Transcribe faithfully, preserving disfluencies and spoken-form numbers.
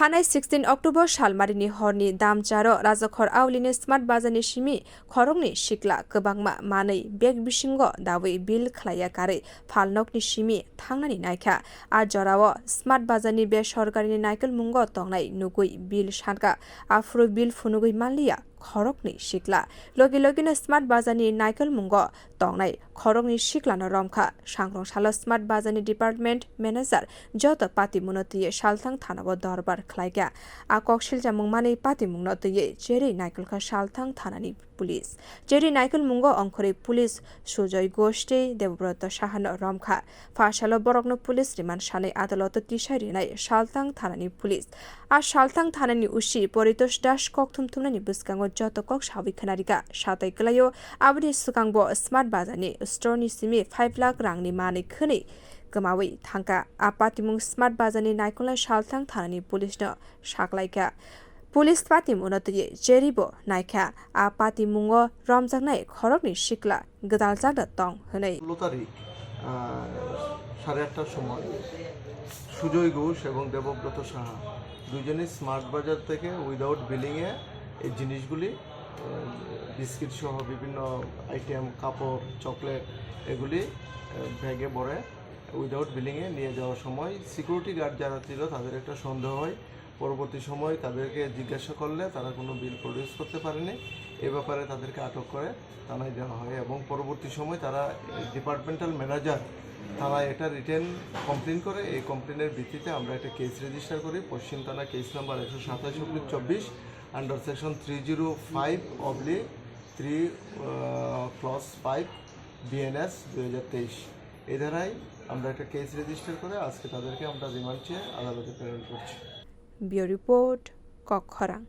Thanai sixteen October salmarini horni damcharo Rajakhor Aulini Smart Bazarni simi khoroknwi sikla kwbangma manwi bag bisingo dawi bill khlaiya karwi phalnokni simi thangnani naikha. A jorao Smart Bazarni besorkarini naikolmungo tongnai nugwi bill sankha, aphuru bill phunugwi manliya khoroknwi sikla. Logi logino Smart Bazarni naikolmungo tongnai khoroknwi siklano romkha. Sangrong salo Smart Bazarni department manager joto patimungno twiwi Salthang thanao dorbar khlaikha. A kok siljamung manwi patimungno twiwi cherwi naikolkha Salthang thanani police. Cherwi naikolmungo ongkhorwi police Sujoy Ghosh tei Debobroto Sahano romkha. Phasalo borokno police remand sanwi adaloto tisai rinai Salthang thanani police. A Salthang thanani O C Paritosh Das kok thumthumnani bwskango joto kok sawi khwnarikha. Satai kwlaio, aboni swkangbo Smart Bazarni store-ni simi five lakh rangni manwi khwnwi kwmawi thangkha. A patimung Smart Bazarni naikolnai Salthang thanani police-no saklaikha. Police patimungno twiwi cherwibo naikha. A patimungo romjaknai khoroknwi sikla gwdaljakna tong hwnwi. Sullo tarik, আহ, সাড়ে আটটার সময় সুজয় ঘোষ এবং দেবব্রত সাহা দুজনেই স্মার্ট বাজার থেকে উইদাউট বিলিংয়ে এই জিনিসগুলি, আহ, বিস্কিট সহ বিভিন্ন আইটেম, কাপড়, চকলেট, এগুলি, আহ, ব্যাগে ভরে উইদাউট বিলিংয়ে নিয়ে যাওয়ার সময় সিকিউরিটি গার্ড যারা ছিল, তাদের একটা সন্দেহ হয়। পরবর্তী সময় তাদেরকে জিজ্ঞাসা করলে তারা কোনো বিল প্রডিউস করতে পারেনি। এ ব্যাপারে তাদেরকে আটক করে থানায় দেওয়া হয় এবং পরবর্তী সময় তারা ডিপার্টমেন্টাল ম্যানেজার থানায় একটা রিটেন কমপ্লেন করে। এই কমপ্লেনের ভিত্তিতে আমরা একটা কেস রেজিস্টার করি, পশ্চিম থানা কেস নাম্বার একশো সাতাশ অব্লিক চব্বিশ, under section three zero five oblique three, clause five, BNS দুই হাজার তেইশ। এই ধারায় আমরা একটা কেস রেজিস্টার করে আজকে তাদেরকে আমরা রিমান্ড চেয়ে আদালতে প্রেরণ করছি। Bureau Report, Kokkhorang.